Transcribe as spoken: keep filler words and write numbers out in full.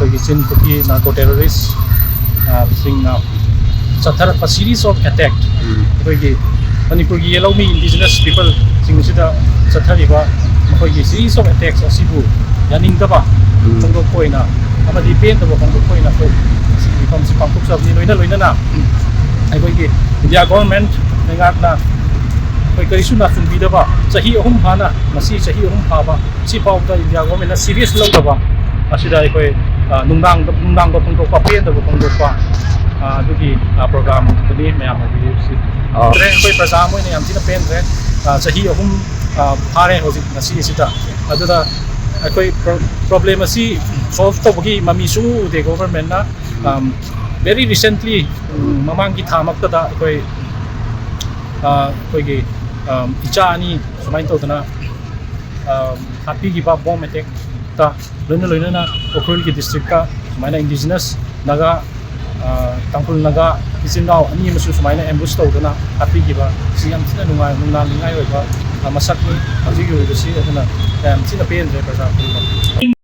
ꯑꯩꯈꯣꯏꯒꯤ ꯆꯤꯟ ꯀꯨꯀꯤ narco terrorist ꯁꯤꯡꯅ ꯆꯠꯊꯔꯛꯄ series of attack, ꯑꯩꯈꯣꯏꯒꯤ ꯃꯅꯤꯄꯨꯔꯒꯤ ꯌꯦꯜꯍꯧꯃꯤ indigenous people ꯁꯤꯡ ꯑꯁꯤꯗ ꯆꯠꯊꯔꯤꯕ ꯃꯈꯣꯏꯒꯤ series of attacks ꯑꯁꯤꯕꯨ ꯌꯥꯅꯤꯡꯗꯕ ꯐꯣꯡꯗꯣꯛꯄ ꯑꯣꯏꯅ ꯑꯃꯗꯤ ꯄꯦꯟꯗꯕ ꯐꯣꯡꯗꯣꯛꯄ ꯑꯣꯏꯅ ꯑꯩꯈꯣꯏ ꯉꯁꯤꯒꯤ ꯃꯤꯐꯝꯁꯤ ꯄꯥꯡꯊꯣꯛꯆꯕꯅꯤ꯫ ꯂꯣꯏꯅ ꯂꯣꯏꯅꯅ ꯑꯩꯈꯣꯏꯒꯤ ꯏꯟꯗꯤꯌꯥ ꯒꯣꯚꯔꯟꯃꯦꯟꯠ ꯂꯩꯉꯥꯛꯅ ꯑꯩꯈꯣꯏ ꯀꯔꯤꯁꯨ ꯅꯥꯆꯨꯡꯕꯤꯗꯕ ꯆꯍꯤ ꯑꯍꯨꯝ ꯐꯥꯅ, ꯉꯁꯤ ꯆꯍꯤ ꯑꯍꯨꯝ ꯐꯥꯕ, ꯁꯤꯐꯥꯎꯗ ꯏꯟꯗꯤꯌꯥ ꯒꯣꯚꯔꯟꯃꯦꯟꯠꯅ serious ꯂꯧꯗꯕ ꯑꯁꯤꯗ ꯑꯩꯈꯣꯏ, ꯑ, ꯅꯨꯡꯗꯥꯡꯗ, ꯅꯨꯡꯗꯥꯡꯗ ꯐꯣꯡꯗꯣꯛꯄ, ꯄꯦꯟꯗꯕ ꯐꯣꯡꯗꯣꯛꯄ, ꯑ, ꯑꯗꯨꯒꯤ, ꯑ, programꯗꯨꯅꯤ ꯃꯌꯥꯝꯅ ꯎꯕꯤꯔꯤꯕꯁꯤ꯫ ꯑꯣ꯫ ꯑꯗꯨꯅ ꯑꯩꯈꯣꯏ ꯄ꯭ꯔꯖꯥ ꯑꯃ ꯑꯣꯏꯅ ꯌꯥꯝ ꯊꯤꯅ ꯄꯦꯟꯗ꯭ꯔꯦ꯫ ꯑ, ꯆꯍꯤ ꯑꯍꯨꯝ, ꯑ, ꯐꯥꯔꯦ ꯍꯧꯖꯤꯛ ꯉꯁꯤ ꯑꯁꯤꯗ꯫ ꯑꯗꯨꯗ ꯑꯩꯈꯣꯏ pro-, problem ꯑꯁꯤ solve ꯇꯧꯕꯒꯤ ꯃꯃꯤ ꯁꯨꯡꯎ ꯎꯗꯦ ꯒꯣꯚꯔꯟꯃꯦꯟꯠꯅ꯫ ꯑꯝ, very recently, ꯎꯝ, ꯃꯃꯥꯡꯒꯤ ꯊꯥꯃꯛꯇꯗ ꯑꯩꯈꯣꯏ, ꯑ, ꯑꯩꯈꯣꯏꯒꯤ, ꯑꯝ, ꯏꯆꯥ ꯑꯅꯤ ꯁꯨꯃꯥꯏꯅ ꯇꯧꯗꯅ, ꯑꯝ, ꯍꯥꯠꯄꯤꯈꯤꯕ bomb attackꯇ ꯂꯣꯏꯅ ꯂꯣꯏꯅꯅ ꯎꯈ꯭ꯔꯨꯜꯒꯤ districtꯀ ꯁꯨꯃꯥꯏꯅ indigenous ꯅꯥꯒꯥ, ꯑ, ꯇꯥꯡꯈꯨꯜ ꯅꯥꯒꯥ ꯏꯆꯤꯟ ꯏꯅꯥꯎ ꯑꯅꯤ ꯑꯃꯁꯨ ꯁꯨꯃꯥꯏꯅ ambush ꯇꯧꯗꯨꯅ ꯍꯥꯠꯄꯤꯈꯤꯕ, ꯁꯤ ꯌꯥꯝ ꯊꯤꯅ ꯅꯨꯡꯉꯥꯏ-, ꯅꯨꯡꯅꯥꯡꯅꯤꯡꯉꯥꯏ ꯑꯣꯏꯕ, ꯑ, ꯃꯁꯛꯅꯤ꯫ ꯍꯧꯖꯤꯛꯀꯤ ꯑꯣꯏꯕꯁꯤ ꯑꯗꯨꯅ ꯌꯥꯝ ꯊꯤꯅ ꯄꯦꯟꯗ꯭ꯔꯦ ꯄ꯭ꯔꯖꯥ ꯈꯨꯗꯤꯡꯃꯛ꯫